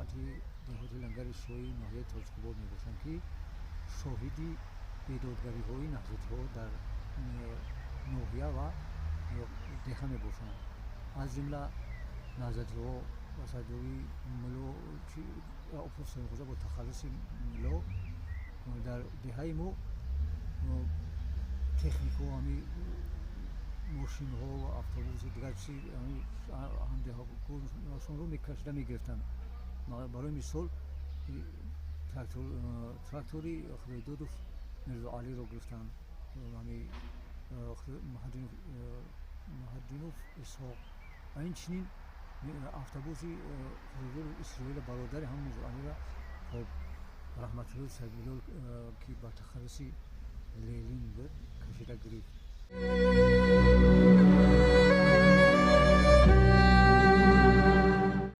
Ҷамоати деҳоти Лангари Шоҳи ноҳияи Тоҷикобод мебошам, ки шоҳиди бедодгариҳои наҳзатиҳо дар ноҳия ва деҳа мебошанд. Аз ҷумла наҳзатиҳо ба сардории мулло Раъуфов Соҳибхоҷа бо тахаллуси Мулло дар деҳаи мо техникаҳо, ҳами мошинҳо ва автобусу дигар чи ҳамдеҳашонро мекашида мегирифтанд. Барои мисол, трактори Худойдодов Мирзоалиро гирифтанд, ҳами Маҳаддинов Исҳоқ ва инчунин автобуси Худойдодов Исроила, бародари ҳам Мирзоалиро, хоб, Раҳматулло Саидбилол, ки ба тахаллуси Ленин буд, кашида гирифт.